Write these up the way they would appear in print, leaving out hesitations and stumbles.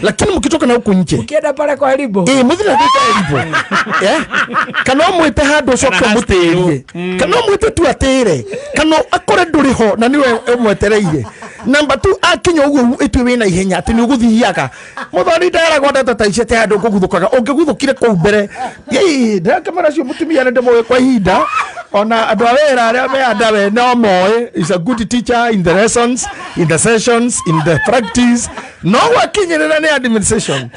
Lakini mkitoka na huku nje, Ukienda pale kwa Elibo. Muthire gwika Elibo, kana ũmwĩte handũ ũcoke Kana ũmũtĩrie, kana ũmwĩte tu atĩre, kana akore ndũrĩ ho na nĩwe ũmwetereire. Namba tu akinya ũguo ĩtue wĩna ihenya atĩ nĩ ũgũthiaga mũthoni nderagwo ndeto ta icio atĩ handũ ũkũguthũkaga ũngĩguthũkire kũu mbere. Ndĩrakĩmera cio mũtumia nĩ ndĩmũĩ kwa ihinda, ona andũ a wĩra arĩa me andawe no moĩ is a good teacher in the lessons, in the sessions, in the practice, no gwakinyĩrĩra nĩ administration.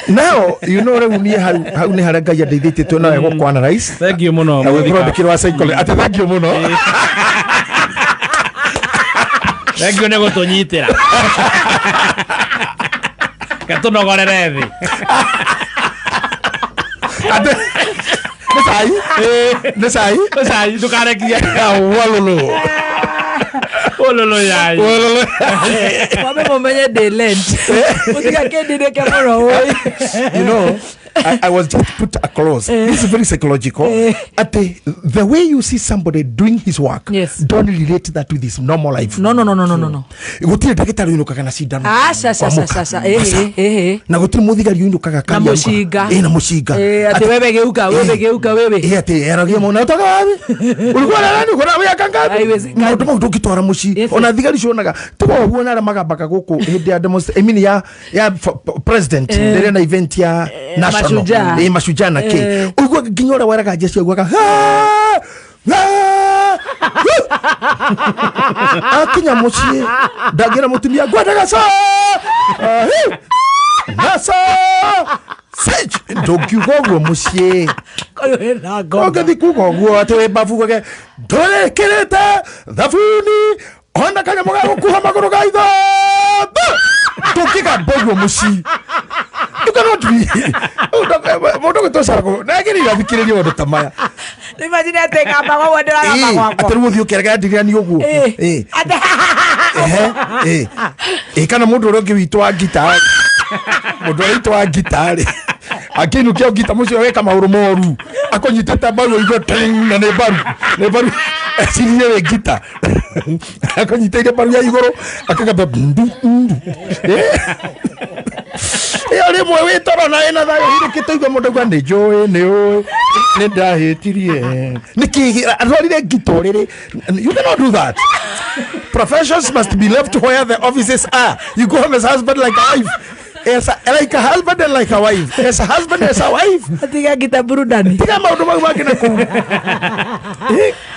Now you know rĩu niĩ hau nĩ harĩa Ngai andeithĩtie twĩ nawe gũkũ analyze. Thank you mũno. Na Mũthika. gwĩkĩrwo wa psychology atĩ thank you mũno. Thank you nĩ gũtũnyitĩra. Gatũnogorere thĩ. Atĩ nĩ cai, nĩ cai. Cai ndũkarekie. Walolo. Ũlũlũ yai. Walolo. Mwambe mumenye ndĩ Lent. Mũtigakĩndindĩke mũno ũĩ. You know, I was just put across. This is very psychological. At the way you see somebody doing his work, don't relate that with his normal life. No, no, no, no, no, no, no. Gũtirĩ ndagĩtarĩ ũinũkaga na cindano. Aca, ca, ca, ca, ca. Aca. Ĩhĩ. Na gũtirĩ mũthigari ũinũkaga Na mũcinga. Ĩ, na mũcinga. Atĩ wewe geuka, wewe geuka, wewe. Ĩ, atĩ eragia mũno ũtoka wapi, ulikuwa na nani, uko na miaka ngapi? Haiwezekani. Maũndũ mau ndũngĩtwara mũciĩ. Ona thigari cionaga tiga ũguo na arĩa magambaga gũkũ hĩndĩ ya I mean ya president rĩrĩa na event ya national. Mashujaa. Ĩ, mashujaa na kĩ. Ũigua nginya ũrĩa weraga jeshi aiguaga akinya mũciĩ ndangĩra mũtumia ngwendaga sa Ah, hi! Na sa Sage! Ndũngiuga ũguo mũciĩ. Ũyũ wĩna ngoma. Ũngĩthiĩ kuga ũguo atĩ wĩ mbabu ugage ndũrĩkĩrĩte thabuni ona kanyamũ ga gũkuha magũrũ ga ithatũ, ndũngĩgamba ũguo mũciĩ. You cannot be mũndũ gwĩtwo nagĩrĩire athikĩrĩrie maũndũ ta maya. Nĩ imagine atĩ ngamba ũguo ndĩragamba gwakwa. Atĩ rĩu ũthiĩ ũkĩrega ndirani ũguo. Atĩ Ehe, ĩ. Ĩ, kana mũndũ ũrĩa ũngĩ witũ wa ngita, mũndũ ũrĩa witũ wa ngita rĩ, akĩinũkia ngita mũciĩ weka maũndũ moru akũnyitĩte mbaru ũigue ting, na nĩ mbaru, nĩ mbaru eciririe wĩ ngita akũnyitĩire mbaru ya igũrũ akagamba ndu ndu. Ĩyo rĩmwe wĩ toro na ĩna thayũ hirũkĩte igua mũndũ auga nĩ njũĩ nĩ ũĩ nĩ ndahĩtirie nĩkĩ atwarire ngita ũrĩrĩ. You cannot do that. Professions must be left where the offices are. You go home as a husband like a wife, like a husband and like a wife, as a husband, as a wife. Tiga ngita burudani. Tiga maũndũ mau mangĩ na kũu.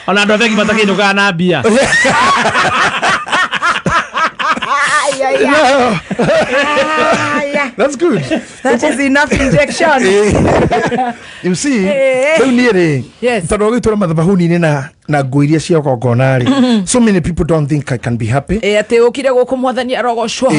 Ona andũ a bengi matakĩinũkaga na mbia. No. That's good. That is enough injection. You see, rĩu niĩ rĩ, tondũ ũgĩtũra mathabahuni-inĩ na nguo iria cia gongona rĩ, so many people don't think I can be happy. Atĩ ũkire gũkũ mwathani arogocwo.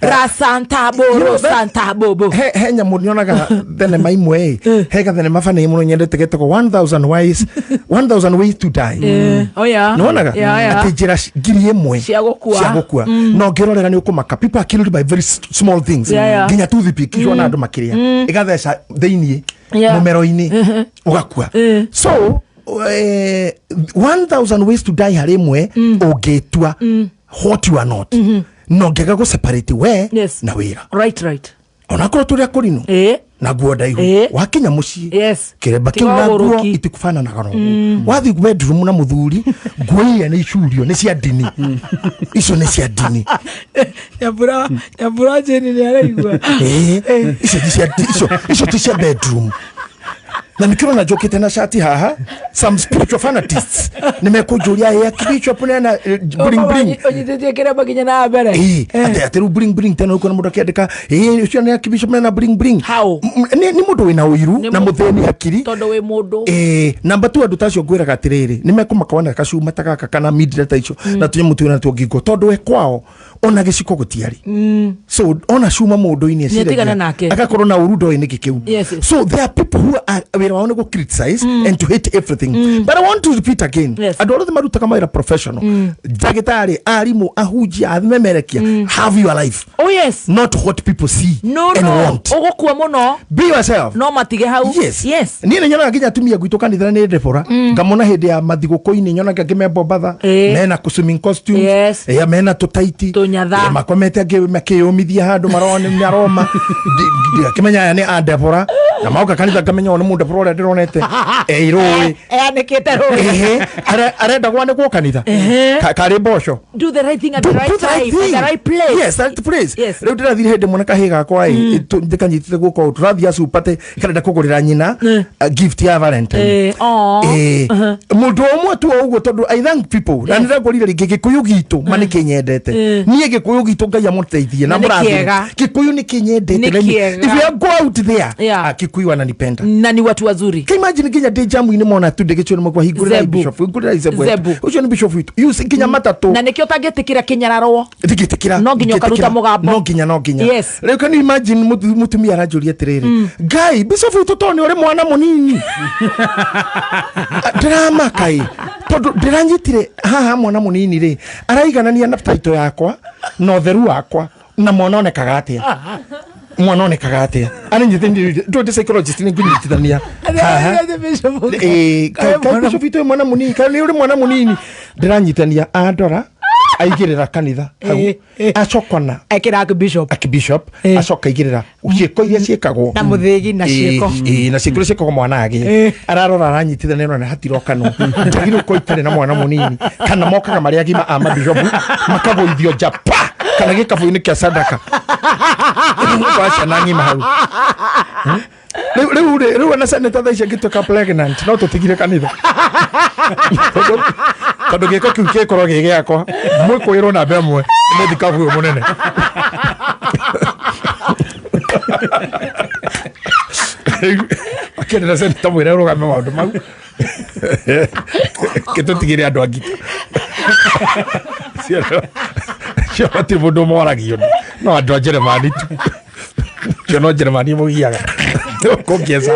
Rasanta You know, boro santa bobo. He nyamũ nyonaga thenema imwe ĩ, he gathenema bani mũno nyendete getagwo 1000 ways, 1000 Ways to Die. Oh yeah. Nĩwonaga Yeah. atĩ njĩra 1000 Cia gũkua. cia gũkua, na ũngĩrorera nĩ ũkũmaka. People are killed by very small things. Yeah. Nginya toothpick icio andũ makĩrĩa ĩgatheca thĩiniĩ mũmero-inĩ ũgakua. So 1000 Ways to Die harĩ ĩmwe ũngĩtua what you are not, no ngĩaga gũ separate we na wĩra. Onakorwo tũrĩa kũrinũ na nguo ndaihu, wakinya mũciĩ kĩremba kĩu Tiga na nguo ũgũrũki. itikubananaga noguo. Wathiĩ bedroom na mũthuri, nguo iria nĩ icurio nĩ cia ndini, icio nĩ cia ndini. Nyambura nyambura Jane nĩ araigua. Ĩ, icio ti cia icio ti cia bedroom, na nikĩrona njũkĩte na cati haha, some spiritual fanatists nĩ mekũnjũria, ĩ akibishop nena bling bling? Ũnyitĩtie kĩremba nginya na mbere. Ĩ, atĩ rĩu bling bling tena ũkona mũndũ akĩandĩka, ĩ, ũcio nĩ akibishop nena bling bling? How? Nĩ mũndũ wĩna ũiru Nĩ na mũthĩni hakiri. Tondũ wĩ mũndũ. Ĩ, namba tu andũ ta acio ngwĩraga atĩrĩrĩ, nĩ mekũmaka wona gacuma ta gaka kana midira ta icio na tũnyamũ twĩna tuo ngingo, tondũ we kwao ona gĩciko gũtiarĩ, so ona cuma mũndũ-inĩ Nĩatigana nake. agakorwo na ũru ndoĩ nĩkĩ kĩu. So there are people who are wĩra wao nĩ gũ criticize and to hate everything. But I want to repeat again, andũ arĩa othe marutaga mawĩra professional, ndagĩtarĩ, arimũ, ahunjia, amemerekia, have your life, Oh yes. not what people see No, and no. want. Ũgũkua mũno. Be yourself. No matige hau. Yes. Yes. Niä nä nyonaga nginya atumia gwitå kanitha nä ndebora ngamona hä ndä ya mathigå-inä nyonaga angä me bombatha, mena swimming costumes, mena tå taiti. Tũnyatha. Makomete angä makä yå mithia handå marona aroma, akä menya aya nä andebora, na maoka kanitha ngamenya å nä må ndebora å rä a ndä ronete eirå. Eanĩkĩte rũĩ. Arenda gwanäkwo kanitha. Karä mboco. Do the right thing at the Do- right do the right time, at thing. the right place. Yes, right place. Yes. Rĩu ndĩrathire hĩndĩ ĩmwe na kahĩ gakwa ĩ, ndĩkanyitĩte guoko ũũ, tũrathiĩ acupate karenda kũgũrĩra nyina gift ya Valentine. Aw. Mũndũ ũmwe tu o ũguo, tondũ I thank people na nĩndangorire rĩngĩ gĩkũyũ gitũ ma nĩkĩnyendete niĩ. Gĩkũyũ gitũ, Ngai amũteithie na Na nĩ mũrathime. kĩega. Gĩkũyũ nĩkĩnyendete. Nĩ kĩega. If you go out there, Kikuyu wananipenda. Na ni watu wazuri. Can imagine nginya ndĩ jamu-inĩ mona tu ndĩ gĩcuo nĩmakwa hingũrĩrai Zebu. bishop, hingũrĩrai Zebu. Zebu. Ũcio nĩ bishop witũ, you see, nginya matatũ. Na nĩkĩo ũtangĩtĩkĩra kĩnyararwo. Ndigĩtĩkĩra. No nginya ũkaruta mũgambo. No nginya, no nginya. Rĩu can you imagine mũtumia aranjũria atĩrĩrĩ, "Ngai, bishop witũ to nĩ ũrĩ mwana mũnini?" Ndĩramaka ĩ, tondũ ndĩranyitire haha mwana mũnini rĩ araiganania na taito yakwa na ũtheru wakwa, na mwana onekaga atĩa? Mwana onekaga atĩa? Aranyitĩte ndĩ psychologist, nĩ ngũnyitithania haha. Ka bishop witũ wĩ mwana mũnini, ka nĩ ũrĩ mwana mũnini? Ndĩranyitania andora aigĩrĩra kanitha hau, acokona Ekĩra bishop. Akibishop. Acoka aigĩrĩra ciĩko iria ciĩkagwo. Na mũthĩgi na ciĩko. Na ciĩko iria ciĩkagwo mwana agĩe. Ararora aranyitithania nona hatirokanwo njagĩrĩirwo gũkorwo itarĩ na mwana mũnini, kana mokaga marĩ agima a mabishopu makagũithio nja pa kana gĩkabũ-inĩ kĩa sadaka kwa ciana ng'ima hau. Rĩu rĩu rĩ, rĩu ona senator thaa ici angĩtuĩka pregnant no tũtigire kanitha, tondũ gĩko kĩu gĩkorwo gĩ gĩakwa, mwĩkũĩrwo namba ĩmwe nĩ thikabu ũyũ mũnene. Akĩendera senator mwĩre ũrũgame maũndũ mau, gĩtũtigĩre andũ angĩ cio hatirĩ mũndũ moragio, no andũ a Jeremani tu cio, no Jeremani mũgiaga kũngĩeca.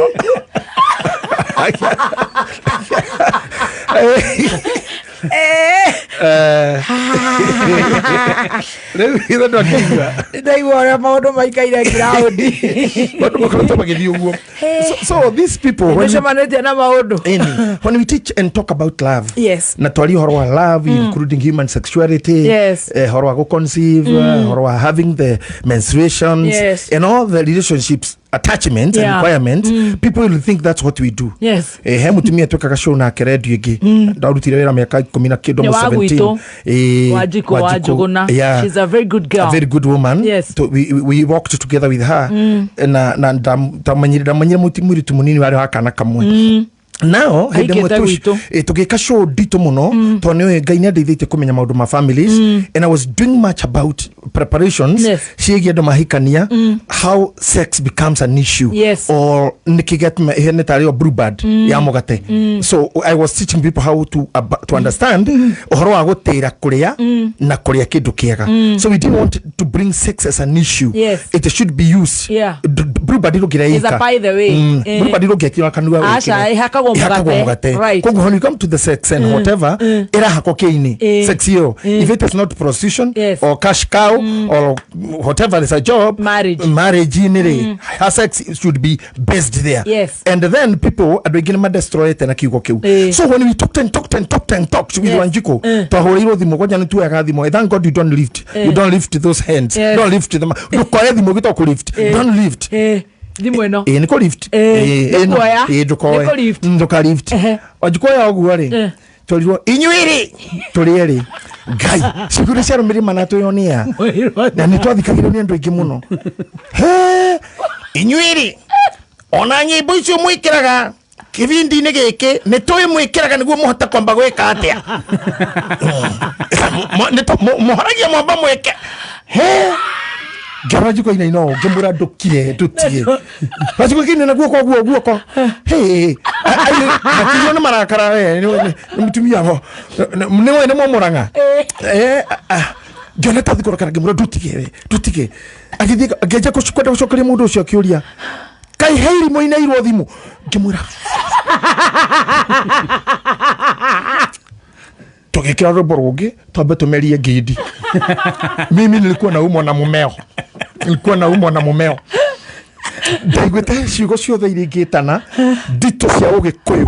Rĩu ithe ndwakĩigua. Ndaigua ũrĩa maũndũ maikaire ground. Maũndũ makoretwo magĩthiĩ ũguo. So these people, when you, nĩcemanĩtie na maũndũ. Any, when we teach and talk about love, na twarie ũhoro wa love, including human sexuality, ũhoro wa gũconceive, ũhoro wa having the menstruations, and all the relationships, attachments and requirements, people will think that's what we do. He mutumia twekaga show nake redio ĩngĩ ndarutire wĩra mĩaka 10 na kĩndũ Nĩ wa 17. gwitũ. Wanjikũ wa Wanjikũ. Njũgũna. She's a very good girl. A very good woman. We worked together with her na ndamenyire mũiritu mũnini warĩ wa kana kamwe nao hĩndĩ ĩmwe Aikĩte gwitũ. tũgĩka show nditũ mũno, tondũ nĩũĩ Ngai nĩ andeithĩtie kũmenya maũndũ ma families, and I was doing much about preparations ciĩgiĩ andũ mahikania, how sex becomes an issue or nĩkĩ gĩatũma ĩhene tarĩ o bluebird ya mũgate. So I was teaching people how to understand ũhoro wa gũtĩra kũrĩa na kũrĩa kĩndũ kĩega. So we didn't want to bring sex as an issue. It should be used. Bluebird ndũngĩrĩa Is a ika. by the way. Bluebird ndũngĩekĩra kanua Aca, wĩkĩre. ĩhakagwo Ĩhakagwo mũgate. mũgate. Koguo when you come to the sex and whatever, ĩrahakwo kĩini. Sex ĩyo, if it is not prostitution or cash cow or whatever is a job, Marriage. Marriage inĩ rĩ, her sex should be based there. And then people, andũ aingĩ nĩ madestroyete na kiugo kĩu. So when we talked and talked and talked and talked with Wanjiko, twahũrĩirwo thimũ kwanja nĩ tuoyaga thimũ. Thank God you don't lift, you don't lift those hands. Don't lift them. Ndũkoe thimũ ũgĩtwo kũ lift, don't lift. Thimũ ĩno. Ĩ, nĩ kũ lift. Nĩ kuoya. Ĩ, ndũkoe. Nĩ kũ lift. Ndũka lift. Wanjikũ oya ũguo rĩ, twerirwo inyuĩ rĩ tũrĩ erĩ, Ngai ciugo iria ciarũmĩrĩire mana twĩyonia na nĩ twathikagĩrwo nĩ andũ aingĩ mũno. He, inyuĩ rĩ, ona nyĩmbo icio mwĩkĩraga kĩbindi-inĩ gĩkĩ nĩ tũĩ mwĩkĩraga nĩguo mũhote kwamba gwĩka atĩa. Mũhoragia mwamba mwĩke. He, ngĩona njiko inaina ũũ, ngĩmwĩra ndũkire ndũtige. Wanjikũ kĩinaina guoko guo guoko. Akirio nĩ marakara we, nĩ mũtumia ho nĩ mũmũrang'a. Ngĩona ta thikũrũkara, ngĩmwĩra ndũtige we, ndũtige. Agĩthiĩ ngĩanjia kwenda gũcokeria mũndũ ũcio akĩũria, "Kaĩ he irimũ inairwo thimũ?" Ngĩmwĩra tũgĩkĩra rwĩmbo rũngĩ twambe tũmerie ngindi. Mimi nilikuwa naumwa na mumeo, nilikuwa naumwa na mumeo. Ndaiguĩte ciugo ciothe iria ingĩtana nditũ cia ũgĩkũyũ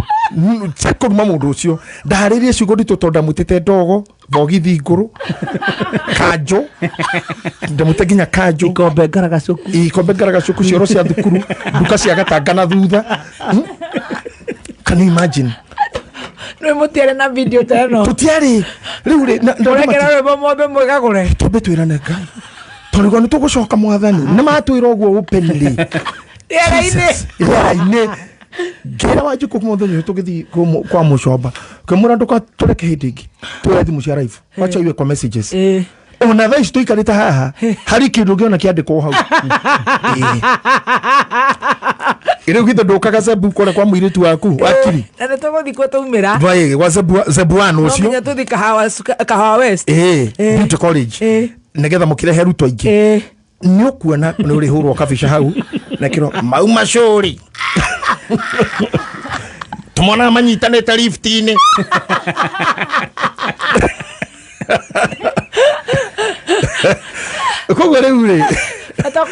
cia kũruma mũndũ ũcio. Ndaharĩrie ciugo nditũ tondũ ndamwĩtĩte ndogo, thogithi ngũrũ, kanjũ, ndamwĩte nginya kanjũ. Ikombe ngaragacuku. Ikombe ngaragacuku, cioro cia thukuru, nduka cia gatanga na thutha. Can you imagine? Nä må tiarä na video ta ä no. Tũtiarĩ rĩu rĩ Å rekera rwä mbo mwambe mwä twambe twĩrane Ngai tondũ nĩ tũgũcoka mwathani nĩ matwĩra ũguo openly. Rĩera-inĩ. Rĩera-inĩ. Ngĩra Wanjikũ mũthenya ũyũ tũgĩthiĩ kwa mũcomba, ngĩmwĩra ndũgatũreke hĩndĩ ĩngĩ tuoe thimũ cia live, wacha iwe kwa messages. Ona thaa ici tũikarĩte haha harĩ kĩndũ ũngĩona kĩandĩkwo hau. Ĩĩ. Rĩu githĩ ndũkaga Zebu kũrĩa kwa mũirĩtu waku wakiri? Na nä tå gå thiä kuo twaumä ra. Vai, gwa Zebuan No ũcio. nginya tå thiä Kahawa West. Ĩĩ, Beauty College. Nĩgetha mũkĩrehe ruto aingĩ. Nĩ ũkuona nĩ ũrĩhũrwo kabica hau na kĩro mauma cũri tũmonaga manyitanĩte lift-inĩ. Koguo rĩu rĩ Bata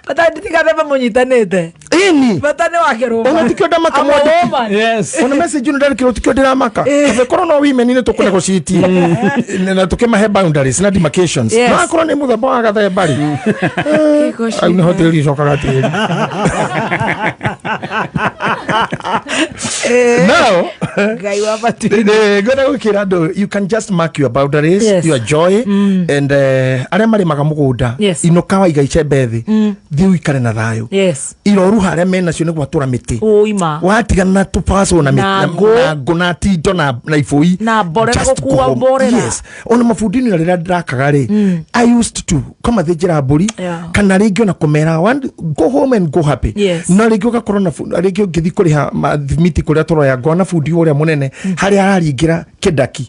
bata nditigathemba må nyitanä te. Ĩni. Bata nä wake rå. Ona tikio ndamaka mwandĩki. Ona message ĩno ndarĩkĩrwo tikio ndĩramaka. Kabe korwo no women nĩ tũkũnegotiate na tũkĩmahe boundaries na demarcations. No akorwo nĩ mũthemba wa gathemba rĩ, au nĩho tĩri ũcokaga tĩri. Now Ngai wa matu. Ngwenda gwĩkĩra andũ, you can just mark your boundaries, your joy and arĩa marĩmaga mũgũnda, inũka waiga icembe thĩ, thiĩ ũikare na thayũ. Iroru harĩa menacio nĩ gwatũra mĩtĩ. Ũima. Watigana na tũbacũ na mĩtĩ Na na ngũ. Na ngũ na tindo na ibũi. Na mborera. Just go Gũkua home. mborera. Yes, ona mabundi-inĩ na rĩrĩa ndĩrakaga rĩ, I used to kamathĩnjĩra mbũri kana rĩngĩ ona kũmera one, go home and go happy. No rĩngĩ ũgakorwo na rĩngĩ ũngĩthiĩ kũrĩha mathimiti kũrĩa tũroya, ngona bundi ũrĩa mũnene harĩa araringĩra kĩndaki.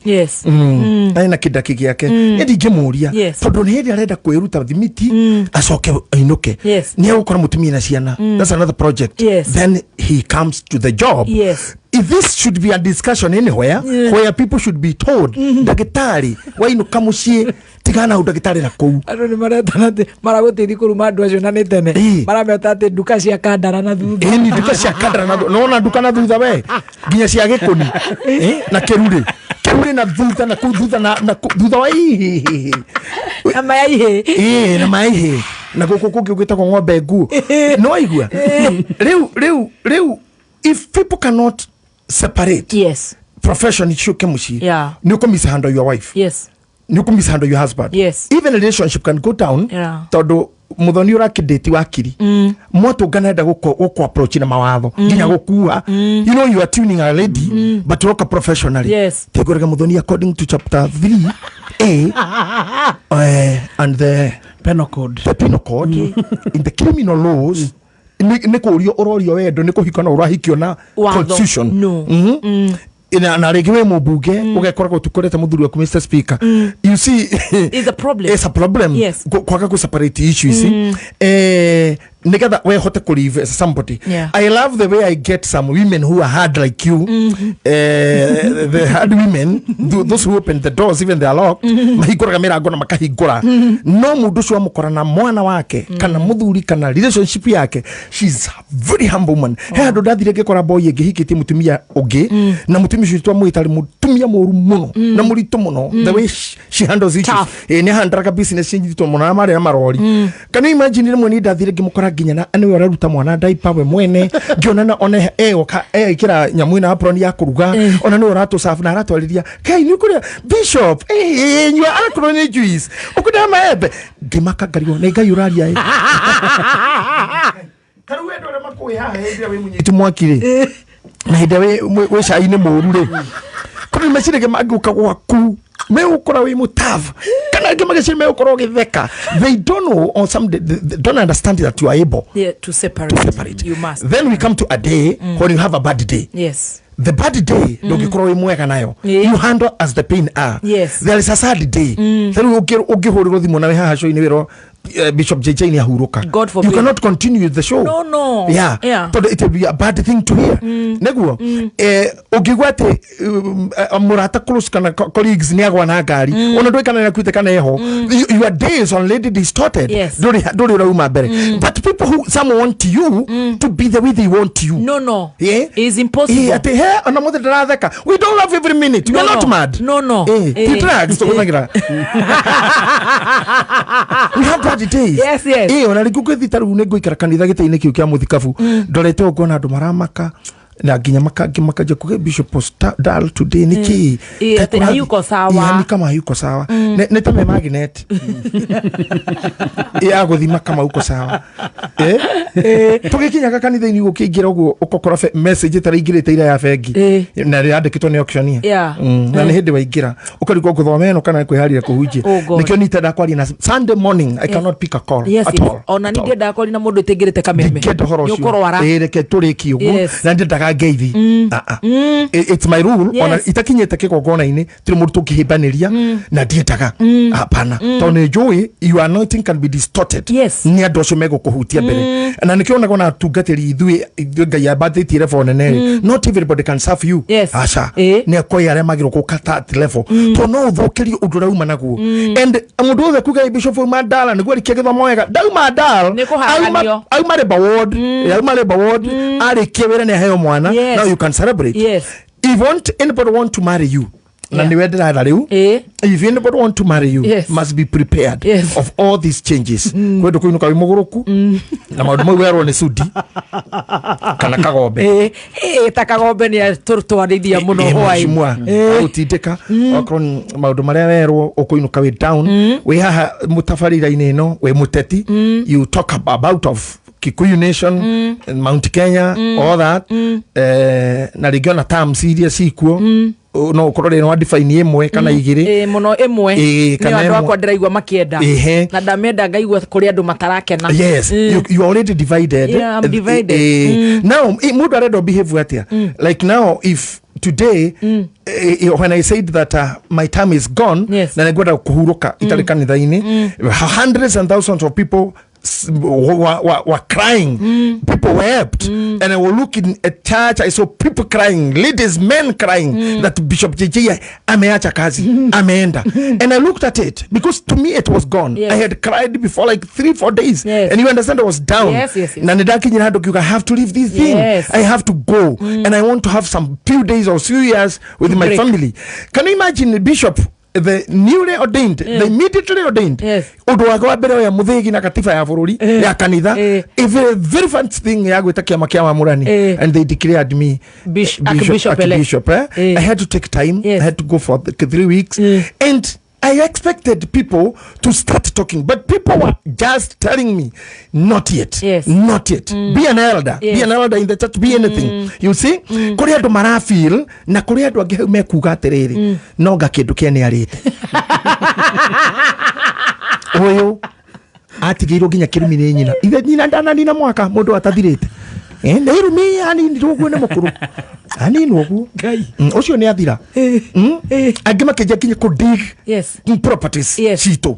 Arĩ na kĩndaki gĩake ĩ ndingĩmũria tondũ nĩ hĩndĩ arenda kwĩruta thimiti acoke ainũke. Nĩ egũkora mũtumia na ciana. That's another project. Then he comes to the job. If this should be a discussion anywhere where people should be told, ndagĩtarĩ wainũka mũciĩ tigana hau ndagĩtarĩ na kũu. Andå nä maretana atä maragå teithia kå ruma andå acio na nä tene. Marameta atä nduka cia kandara na thutha. Ĩni, nduka cia kandara na nona nduka na thutha we nginya cia gĩkũni. Na kĩrurĩ kĩrurĩ na thutha na kũu thutha na thutha wa ihihihi. Na maya ihä. Ĩĩ, na maihĩ na gũkũ kũngĩ gwĩtagwo ng'ombe nguo no waigua rĩu if people cannot separate profession icuke mũciĩ, nĩ ũkũ mishandle your wife, nĩ ũkũ mishandle your husband. Even a relationship can go down tondũ muthoni ũrakĩndĩti wakiri mwatũngana enda gũkũ approach na mawatho nginya gũkua. You know you are tuning a lady, but ũroka professionally. Tegũrega muthoni, according to chapter 3 a and the Penal code. The penal code in the criminal laws, nĩ kũrio ũrorio wendo nĩ kũhika no ũrahikio na Watho. constitution. No. Na rĩngĩ wĩ mũmbunge ũgekoragwo ũtukorete mũthuri waku Mr Speaker, you see. It's a problem. It's a problem. Kwaga kũ separate issues ici nigetha we hote kũ live as somebody. I love the way I get some women who are hard like you, the hard women, those who open the doors even they are locked, mahingũraga mĩrango na makahingũra no mũndũ ũcio amũkora na mwana wake kana mũthuri kana relationship yake, she's a very humble woman. He handũ ndathire ngĩkora boy ĩngĩ hikĩtie mũtumia ũngĩ na mũtumia ũcio twamwĩta arĩ mũtumia mũru mũno na mũritũ mũno, the way she handles issues. Tough. Ĩ nĩ handaraga business nyitwo mũno na marĩ na marori. Can you imagine, rĩmwe nĩ ndathire ngĩmũkora nginya na nĩwe ũraruta mwana diaper we mwene, ngĩona na ona egoka ekĩra nyamũ ĩno apron ya kũruga, ona nĩwe ũratũ na aratwarĩria kai nĩ ũkũrĩa bishop nyua akorwo nĩ juice ũkũrĩa maembe, ngĩmaka ngarigwo nĩ Ngai ũraria ĩ. Tarĩu andũ arĩa makũĩ haha hĩndĩ ĩrĩa wĩ mũnyitu mwaki rĩ na hĩndĩ ĩrĩa wĩ cai-inĩ mũru rĩ, kũrĩ meciria mangĩũka gwaku megũkora wĩ mũtavu kana angĩ magĩciria megũkorwo ũgĩtheka. They don't know or some they don't understand that you are able Yeah, to separate. To separate. You must. Then we come to a day when you have a bad day. The bad day ndũngĩkorwo wĩ mwega nayo. You handle as the pain are. There is a sad day. Rĩu ũngĩhũrĩrwo thimũ na wĩ haha show-inĩ wĩrwo Bishop JJ nĩ ahurũka. God forbid. You cannot continue the show. No, no. Yeah. Tondũ it will be a bad thing to hear. Nĩguo ũngĩigua atĩ mũrata close kana colleagues nĩ agwa na ngari, ona ndũĩ kana nĩakuĩte kana eho, your day is already distorted. Ndũrĩ ũrauma mbere. But people who, some want you to be the way they want you. No. Yeah. It's impossible. Atĩ he ona mũthĩ ndĩratheka. We don't laugh every minute. We are No, not no. mad. No. Ti drugs tũhũthagĩra. We have bad days. Yes. Ona rĩngĩ ũngĩthiĩ ta rĩu nĩ ngũikara kanitha gĩtĩ-inĩ kĩu kĩa mũthikabu, ndorete ũguo ngona andũ maramaka na nginya makanjia kuga, "Bishop was dull today, nĩ kĩĩ?" Atĩ hayuko sawa. Ni kama hayuko sawa. Nĩ ta me magnet ya gũthima kama uko sawa. Tũgĩkinyaga kanitha-inĩ ũkĩingĩra ũguo ũgakora message ĩtaraingĩrĩte ira ya bengi na yandĩkĩtwo nĩ auctioneer. Na nĩ hĩndĩ waingĩra ũkarigwo ngũthoma ĩno kana kwĩharĩria kũhunjia. Oh God. Nĩkĩo nitendaga kwaria na Sunday morning I cannot pick a call at all. Ona At nĩ all. ndiendaga kwaria na mũndũ ĩtĩngĩrĩte kameme. Ndingĩenda ũhoro Nĩ ũcio. ũkũrwara. Reke tũrĩkie ũguo. Na ndiendaga ngeithi. Ah, ah. It's my rule. Ona itakinyĩte kĩgongona-inĩ tirĩ mũndũ tũngĩhĩmbanĩria na ndiendaga, hapana, tondũ nĩ njũĩ your anointing can be distorted nĩ andũ acio megũkũhutia mbere. Na nĩkĩo onaga ona atungatĩri ithuĩ Ngai ambatĩtie level nene rĩ, not everybody can serve you. Aca. Nĩ akoĩ arĩa magĩrwo gũka that level, tondũ no ũthũkĩrie ũndũ ũrĩa uma naguo. And mũndũ wothe kuga bishop auma ndala nĩguo arĩkia gĩthomo wega, ndauma ndal. Nĩ kũhakanio. Auma labor ward. Auma labor ward, arĩkia wĩra nĩ aheo mwana. Now you can celebrate. If want anybody want to marry you, na nĩwe ndĩratha rĩu, if anybody want to marry you, must be prepared of all these changes. Kwendå kũinũka wĩ mũgũrũku na maũndũ mau werwo nĩ Sudi kana Kagombe. Ta Kagombe nĩ atũtwarithia mũno hwaĩ. Mheshimiwa agũtindĩka okorwo nĩ maũndũ marĩa werwo ũkũinũka wĩ down. Wĩ haha mũtabarĩra-inĩ ĩno wĩ mũteti, you talk about of Kikuyu nation, Mount Kenya, all that. Na rĩngĩ ona terms iria cikuo no ũkorwo rĩrĩ wa define ĩmwe kana igĩrĩ. Mũno ĩmwe. Ĩĩ, kana nĩyo andũ ĩmwe. Akwa ndĩraigua makĩenda. Na ndamenda ngaigua kũrĩ andũ matarakena. Yes, you are already divided. Yeah, I'm divided. Now mũndũ arenda behave atia? Like now, if today, when I said that my time is gone na nĩngwenda kũhurũka itarĩ kanitha-inĩ, hundreds and thousands of people were crying. People wept. And I was looking at church, I saw people crying, ladies, men crying, that Bishop JJ ameacha kazi, ameenda. And I looked at it because to me it was gone. I had cried before like 3, 4 days. And you understand I was down. Na nĩndakinyire handũ ngiuga, "I have to leave this thing." I have to go. And I want to have some few days or few years with my Break. Family. Can you imagine the bishop, the newly ordained, the immediately ordained, ũndũ wake wa mbere oya mũthĩgi na katiba ya bũrũri ya kanitha, a very, very first thing ya gwĩta kĩama kĩa wamũrani, and they declared me Archbishop elect. Archbishop, eh? I had to take time. I had to go for the 3 weeks and I expected people to start talking, but people were just telling me, "Not yet, not yet. Be an elder, be an elder in the church, be anything." You see, kũrĩ andũ marafeel na kũrĩ andũ angĩ hau mekuga atĩrĩrĩ, no nga kĩndũ kĩa nĩ arĩte ũyũ atigĩirwo nginya kĩrumi nĩ nyina, ithe nyina ndananina mwaka mũndũ atathirĩte. Nĩ irumi aninirwo ũguo nĩ mũkũrũ aninwo ũguo. Ngai. Ũcio nĩ athira. Angĩ makĩnjia nginya kũ dig properties citũ.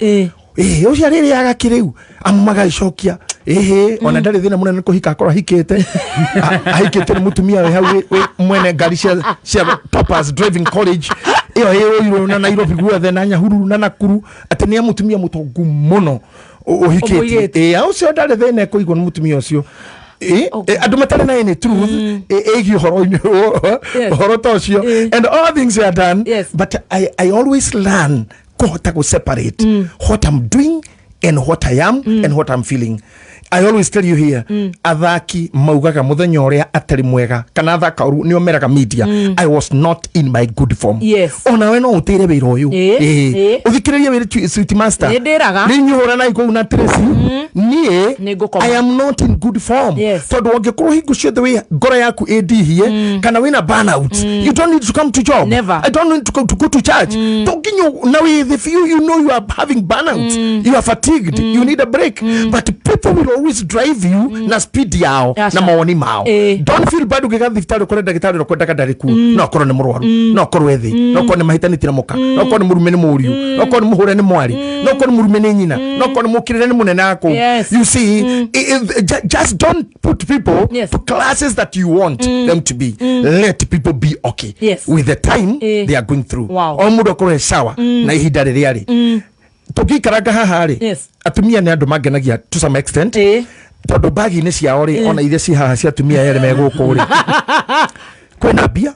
Ũcio arĩrĩaga kĩrĩu amu magagĩcokia ĩhĩ ona ndarĩ thĩna mũnene kũhika akorwo ahikĩte. Ahikĩte nĩ mũtumia wĩ hau wĩ mwene ngari cia Toppers Driving College ĩyo ĩũirwo na Nairobi guothe na Nyahururu na Nakuru, atĩ nĩ mũtumia mũtongu mũno ũhikĩtie. Ũmũirĩtu. Ũcio ndarĩ thĩna ekũigwo nĩ mũtumia ũcio. Andũ matarĩ na any truth ĩgiĩ ũhoro-inĩ ũhoro ta ũcio. And all things are done, but I always learn kũhota gũ separate what I'm doing and what I am and what I'm feeling. I always tell you here, athaki maugaga muthenya ũrĩa atarĩ mwega kana athaka ũru nĩo meraga media, "I was not in my good form." Onawe no ũtĩre wĩra ũyũ. Ũthikĩrĩrie wĩra Sweet Master. Nĩ ndĩraga. Rĩu inyuĩ hũranai kũu na Tracy, niĩ Nĩ ngũkoma. I am not in good form. Tondũ ũngĩkorwo hingo ciothe wĩ ngoro yaku ĩndihie kana wĩna burnout, you don't need to come to job. Never. I don't need to go to church. To nginya na wĩ the few, you know you are having burnout, you are fatigued, you need a break, but people will always always drive you na speed yao Aca. na mawoni mao. Don't feel bad ũngĩga thibitarĩ ũkore ndagĩtarĩ ũrĩa ũkwendaga ndarĩ kuo. No akorwo nĩ mũrwaru, no akorwo e thĩ, no akorwo nĩ mahĩtanĩtie na mũka, no akorwo nĩ mũrume nĩ mũriũ, no akorwo nĩ mũhũre nĩ mwarĩ, no akorwo nĩ mũrume nĩ nyina, no akorwo nĩ mũkĩrĩre nĩ mũnene akũu. You see, just don't put people to classes that you want them to be. Let people be okay with the time they are going through. O mũndũ akorwo e sawa na ihinda rĩrĩa rĩ tũngĩikaranga haha rĩ. Atumia nĩ andũ mangenagia to some extent, tondũ bagi-inĩ ciao rĩ, ona iria ci haha cia atumia erĩ me gũkũ rĩ, kwĩna mbia,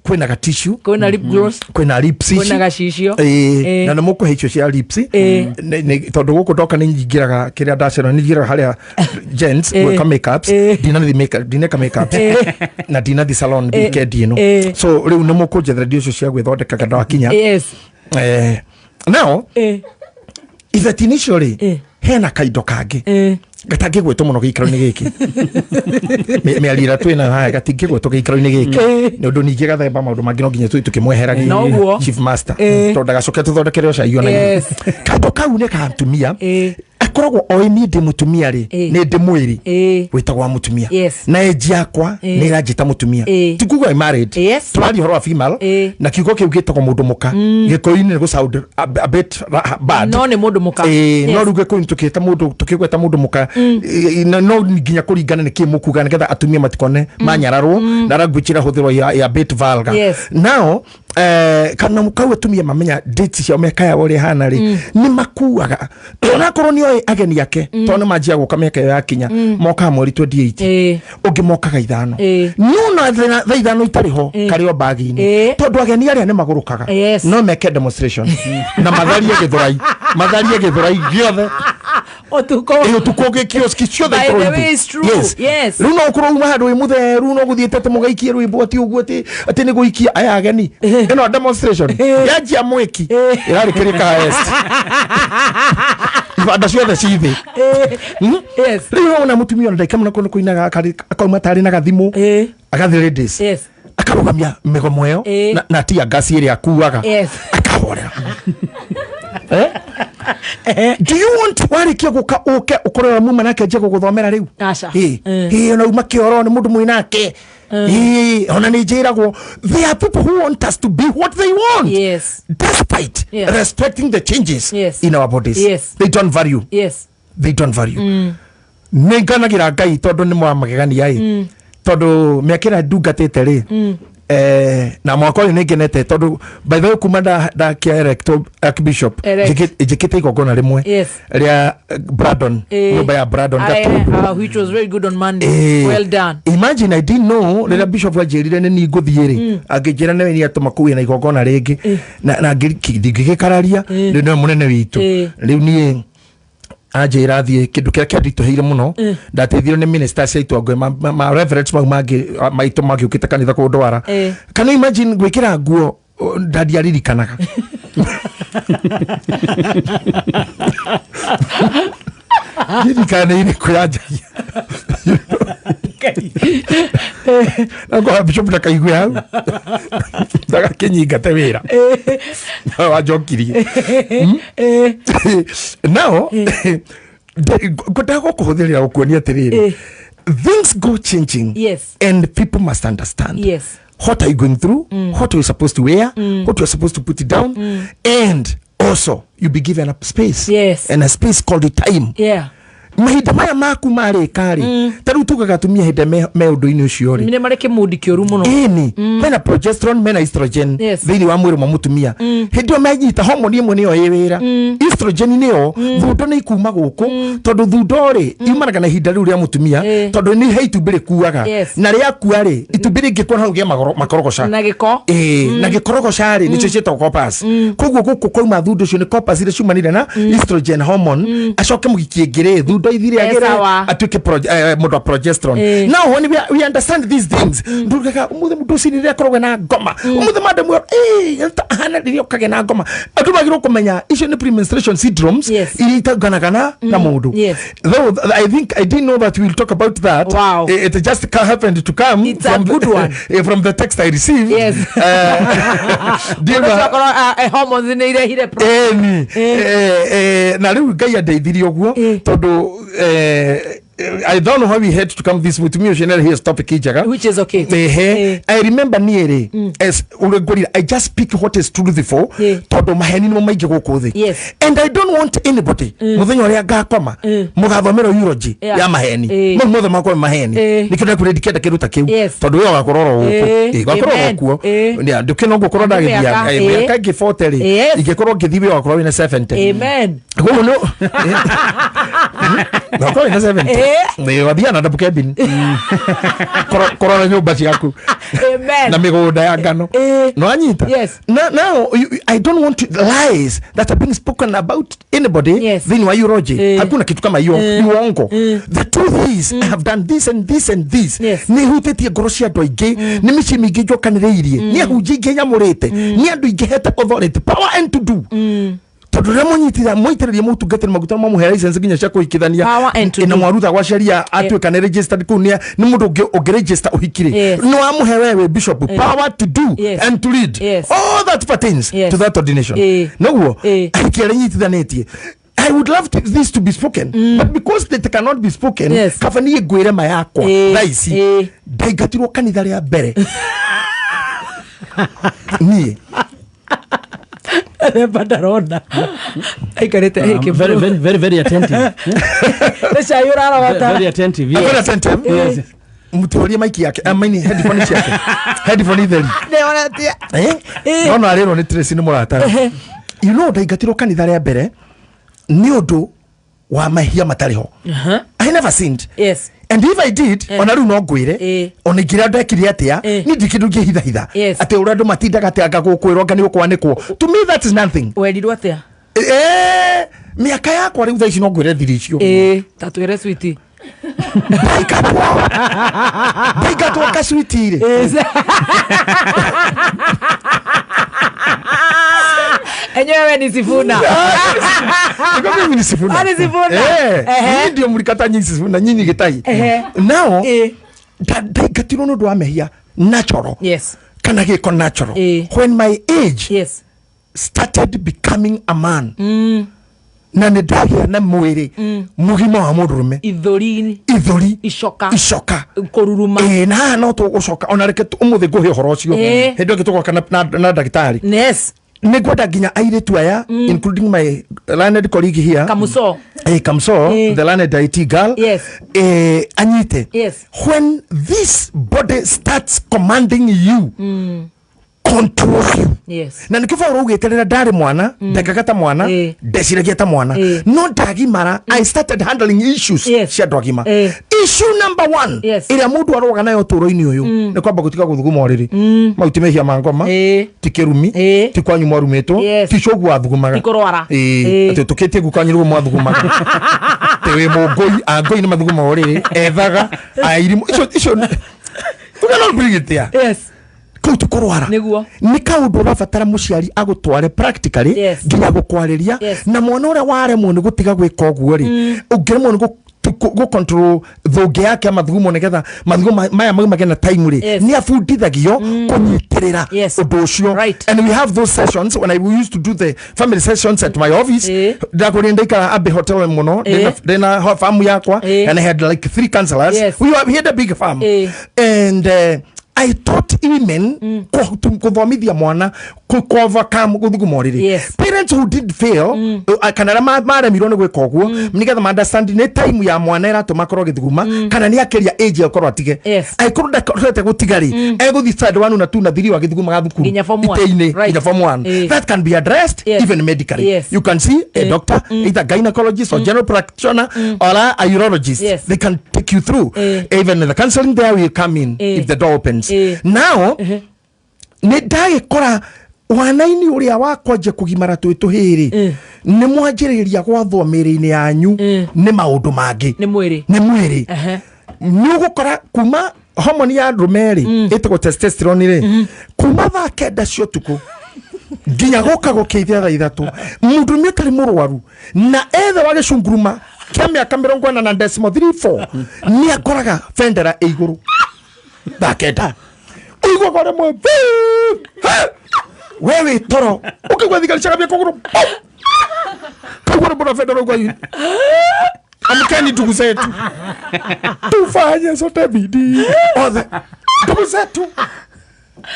kwĩna gatishu, Kwĩna lip gloss. Kwĩna lips ici. Kwĩna gacicio. Na nĩ mũkũhe icio cia lips. Tondũ gũkũ ndoka nĩ nyingĩraga kĩrĩa ndacera, nĩ nyingĩraga harĩa gents gwĩka makeups. Ndinathi ndineka makeups na ndinathi salon weekend ĩno. So rĩu nĩ mũkũnjethera indo icio cia gwĩthondekaga ndakinya. Now itheti-inĩ icio rĩ, hena kaindo kangĩ gatangĩgwetwo mũno gĩikaro-inĩ gĩkĩ. Mĩario ĩrĩa twĩnayo haha gatingĩgwetwo gĩikaro-inĩ gĩkĩ, nĩ ũndũ ningĩ gathemba maũndũ mangĩ no nginya tũthiĩ tũkĩmweheragia. Noguo. Chief master, tondũ ndagacoke tũthondekere o cai ona kaindo kau nĩ ka atumia. Akoragwo oĩ niĩ ndĩ mũtumia rĩ, nĩ ndĩ mwĩrĩ wĩtagwo wa mũtumia, na age yakwa nĩ ĩranjĩta mũtumia. Ti kuga I'm married. Tũraria ũhoro wa female, na kiugo kĩu gĩtagwo mũndũ mũka gĩkũyũ-inĩ nĩ gũ sound a bit bad. No nĩ mũndũ mũka. No rĩu gĩkũyũ tũkĩta mũndũ, tũkĩgweta mũndũ mũka, no nginya kũringana nĩ kĩ mũkuga nĩgetha atumia matikone manyararwo na language ĩrahũthĩrwo ya bit vulgar. Now kana kau atumia mamenya dates ciao, mĩaka yao ũrĩa ĩhana rĩ, nĩ makuaga onakorwo nĩ oĩ ageni ake, tondũ nĩ manjia gũka mĩaka ĩyo yakinya, mokaga mweri 28, ũngĩ mokaga 5, no na thaa 5 itarĩ ho, karĩ o bagi-inĩ, tondũ ageni arĩa nĩ magũrũkaga. No meke demonstration na matharie gĩthũrai, matharie gĩthũrai gĩothe. Ũtukũ. Ĩ, ũtukũ gĩkioski ciothe By the ikorwo way, ithĩ. it's true. Rĩu no ũkorwo uma handũ wĩ mũtheru, no gũthiĩte atĩ mũgaikie rwĩmbo atĩ ũguo atĩ nĩ gũikia aya ageni ĩno demonstration yanjia mwĩki ĩrarĩ kĩrĩka est ibanda ciothe ci thĩ. Rĩu wona mũtumia ona ndaika mũno kũndũ kũinaga akauma tarĩ na gathimũ, agathiĩ ladies, akarũgamia mĩgomo ĩyo na tia ngasi ĩrĩa akuaga, akahorera. Eh? Do you want warĩkia gũka ũke ũkorwo muma nake nje gũgũthomera rĩu? Aca. Ĩ, ona uma kĩoro nĩ mũndũ mwĩnake. Ĩ, ona nĩ njĩragwo there are people who want us to be what they want, despite respecting the changes in our bodies. They don't value, they don't value. Nĩ nganagĩra Ngai tondũ nĩ mwamagegania ĩ, tondũ mĩaka ĩrĩa ndungatĩte rĩ, na mwaka ũyũ nĩ ngenete tondũ by the way kuma ndakia elect archbishop, Elect. njĩkĩte igongona rĩmwe rĩa Brandon, nyũmba ya Brandon Gatũndũ. Which was very good on Monday. Well done. Imagine, I didn't know rĩrĩa bishop anjĩrire nĩ niĩ ngũthiĩ rĩ, angĩnjĩra nĩwe nĩ atũma kũgĩe na igongona rĩngĩ, na ndingĩgĩkararia, rĩu nĩwe mũnene witũ. Rĩu niĩ anjĩra thiĩ, kĩndũ kĩrĩa kĩanditũhĩire mũno, ndateithirio nĩ ministers aitũ angwe ma reverends mau mangĩ maitũ mangĩũkĩte kanitha kũndwara. Can you imagine gwĩkĩra nguo ndandiaririkanaga ndirikana nĩ irĩkũ yanjagia na ngoha bishop ndakaigue hau ndagakĩnyingate wĩra wanjokirie. Now ngwendaga gũkũhũthĩrĩra gũkuonia atĩrĩrĩ, things go changing and people must understand what are you going through, what you're supposed to wear, what you're supposed to put it down, and also you be given a space and a space called time. Mahinda maya maku marĩka rĩ, ta rĩu tugaga atumia hĩndĩ me ũndũ-inĩ ũcio rĩ, Nĩ marĩ kĩmundi kĩũru mũno. Ĩni mena progesterone, mena estrogen thĩinĩ wa mwĩrĩ wa mũtumia. Hĩndĩ ĩyo menyita homoni ĩmwe nĩyo ĩ wĩra, estrogen nĩyo thundo nĩ ikuma gũkũ, tondũ thundo rĩ yumanaga na ihinda rĩu rĩa mũtumia, tondũ nĩ he itumbĩ rĩkuaga, na rĩakua rĩ, itumbĩ rĩngĩkua hau gĩa makorogoca Na gĩko. Ĩĩ, na gĩkorogoca rĩ nĩcio ciĩtagwo corpus. Koguo gũkũ kwauma thundo icio nĩ corpus iria ciumanire na estrogen hormone, acoke mũgiki ĩngĩ rĩ, thundo ithire agĩre Sawa. atuĩke mũndũ wa progesterone. Now when we understand these things, ndugaga ũmũthĩ mũndũ ũcio rĩrĩa akoragwo na ngoma, ũmũthĩ madam ahana rĩrĩa ũkagĩa na ngoma, andũ magĩrĩirwo kũmenya icio nĩ premenstruation syndromes iria itanganaga na mũndũ. Though I think I didn't know that we'll talk about that. It just happened to come It's a good one. From the text I received. Mũndũ ũcio akorwo, hormones nĩ irehire Ĩni. Na rĩu Ngai andeithirie ũguo, tondũ I don't know how we had to come this mutumia ũcio nĩ his topic njega. Which is okay. Ehe. I remember niĩ rĩ, as ũrĩa ngwĩrire, I just speak what is truthful, tondũ maheni nĩmo maingĩ gũkũ thĩ, and I don't want anybody mũthenya ũrĩa ngakoma mũgathomerwo eulogy ya maheni. Mau mothe makwa nĩ maheni. Nĩkĩo ndakwĩra ndikenda kĩndũ ta kĩu, tondũ we ũgakorwo oro gũkũ. Ũgakorwo oro kuo. Ndũkĩona ũguo korwo ndagĩthiaga. Mĩaka, Mĩaka ĩngĩ 40 rĩ, ingĩkorwo ngĩthiĩ wĩ ũgakorwo wĩna 70. Amen. Koguo nĩ ũgakorwo wĩna 70. Wathiaga na double cabin kũrora nyũmba ciaku Amen. na mĩgũnda ya ngano. No anyita. Now I don't want lies that are being spoken about anybody thĩinĩ wa eulogy. Hakuna kitu kama hiyo, ni uongo. The truth is I have done this and this and this. Nĩ hutĩtie ngoro cia andũ aingĩ, nĩ mĩciĩ mĩingĩ njokanĩrĩirie, nĩ ahunjia ingĩ nyamũrĩte, nĩ andũ ingĩ hete authority, power and to do, tondũ rĩrĩa mũnyitithia mũitĩrĩrie mũtungatĩri maguta mamũhe license nginya cia kũhikithania. Power and to Na do. mwaruta gwa sheria atuĩka nĩ registered kũu, nĩ mũndũ ũngĩ register ũhiki rĩ, nĩ wamũhe wewe bishop power to do and to lead. All that pertains to that ordination. Noguo ahiki arĩa nyitithanĩtie, I would love this to be spoken, but because it cannot be spoken, kaba niĩ ngwĩre ma yakwa. Thaa ici ndaingatirwo kanitha rĩa mbere niĩ. Remba ndarona aikarĩte. I'm very, very, very, very attentive. Nĩ cai ũrarogota. Very attentive. Very Yes. attentive. Yes. Mũtũrie maiki yake, maini headphone ciake, headphone theri. Nĩonetie. No no arĩrwo nĩ Tracy nĩ mũrata. Ndaingatirwo kanitha rĩa mbere nĩ ũndũ wa mahia matarĩ ho. I never sinned. And if I did, ona rĩu no ngwĩre, ona ingĩrĩa ndekire atĩa, niĩ ndirĩ kĩndũ ingĩhithahitha atĩ ũrĩa andũ matindaga atĩ anga gũkwĩrwo anga nĩ ũkwanĩkwo. To me that is nothing. Werirwo atĩa? Mĩaka yakwa rĩu thaa ici no ngwĩre thiri icio. Ta twĩre switi. Ndaingatwo kacwiti rĩ. Enyewe we ni Sifuna. Niko mimi ni Sifuna. Ah, ni Sifuna. Nyinyi ndio mlikata, nyinyi Sifuna, nyinyi Gĩtai. Nao ndaingatirwo nĩ ũndũ wa mehia natural kana gĩko natural. When my age started becoming a man na nĩ ndagĩa na mwĩrĩ mũgima wa mũndũrũme, Ithũri. Ithũri. Icoka. Icoka. Kũruruma. Na haha no tũgũcoka ona reke ũmũthĩ ngũhe ũhoro ũcio. Hĩndĩ ĩngĩ tũgoka na ndagĩtarĩ. Nĩ ngwenda nginya airĩtu aya, including my learned colleague here, Kamuso. Kamso, the learned IT girl, anyite. When this body starts commanding you, control you. Na nĩkĩo Paul augĩte rĩrĩa ndarĩ mwana ndekaga ta mwana, ndeciragia ta mwana, no ndagimara I started handling issues cia andũ agima. Issue number one ĩrĩa mũndũ aroga nayo ũtũũro-inĩ ũyũ nĩ kwamba gũtiga gũthuguma ũrĩrĩ. Mau ti mehia ma ngoma, ti kĩrumi, ti kwanyu mwarumĩtwo, ti coguo wathugumaga. Ti kũrwara. Atĩ tũkĩtie gukanyu nĩguo mwathugumaga, atĩ wĩ mũngũi, angũi nĩ mathugumaga ũrĩrĩ, ethaga airimũ icio icio we cannot bring it there. Kau ti kũrwara. Nĩ kaũndũ ũrabatara mũciari agũtware practically, nginya gũkwarĩria. Na mwana ũrĩa waremwo nĩ gũtiga gwĩka ũguo rĩ, ũngĩremwo nĩ gũ control thũngĩ yake ya mathugumo nĩgetha mathugumo maya maumage na time rĩ, nĩ abundithagio kũnyitĩrĩra ũndũ ũcio. And we have those sessions when I used to do the family sessions at my office. Ndakorire ndaikara Abbey Hotel mũno, ndĩna farm yakwa, and I had like three counselors. We had a big farm, and I taught women kũthomithia mwana ku overcome gũthuguma ũrĩrĩ. Parents who did fail, kana arĩa maremirwo nĩ gwĩka ũguo, nĩgetha ma understand nĩ time ya mwana ĩratũma akorwo agĩthuguma kana nĩ akĩria age akorwo atige. Angĩkorwo ndahotete gũtiga rĩ, egũthiĩ standard 1 na 2 na 3 agĩthugumaga thukuru Nginya form one. itĩ-inĩ, nginya form 1. That can be addressed even medically. You can see a doctor, either gynecologist or general practitioner or a urologist. They can take you through. Even the counseling there will come in if the door opens. Now nĩ ndagĩkora wana-inĩ ũrĩa wakwanjia kũgimara twĩ tũhĩrĩ, nĩ mwanjĩrĩria gwathwo mĩrĩ-inĩ yanyu nĩ maũndũ mangĩ. Nĩ mwĩrĩ. Nĩ mwĩrĩ. Nĩ ũgũkora kuma homoni ya ndũme rĩ, ĩtagwo testosterone rĩ, kuma thaa 9 cia ũtukũ nginya gũka gũkĩithia thaa 3, mũndũrũme ũtarĩ mũrwaru na ethe wa gĩcunguruma kĩa mĩaka 40.34 nĩ akoraga bendera ĩ igũrũ thaa 9. Ũiguaga ũrĩa mwe we wĩ toro ũkaigua thigari ciagambia kũgũrũ, kaigua rũmbo rwa bendera ũguo. Amkeni ndugu zetu, tufanye sote bidii. Othe ndugu zetu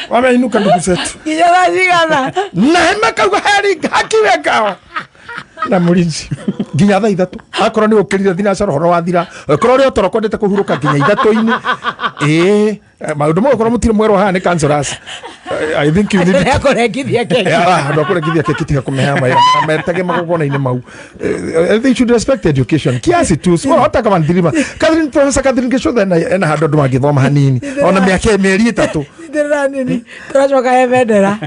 wameinuka, ndugu zetu. Nginya thaa cigana? Na makauga heri hakiwe ngawa na mũrinzi nginya thaa 3. Akorwo nĩ ũkĩrire thinacara, ũhoro wathira. Akorwo ũrĩ o toro kwendete kũhurũka nginya 3-inĩ. Ĩĩ, maũndũ mau akorwo mũtirĩ mwerwo haha nĩ counselors. I think you need Nĩakũrengithia keki. Andå akũrengithia keki, tiga kũmeha mawĩra metage magongona-inĩ mau. They should respect education kiasi tu, so hata kama ndirima Catherine, Professor Catherine Gicutha ena handũ andũ mangĩthoma hanini ona mĩaka 3. Ndĩrera nini tũracoka he bendera.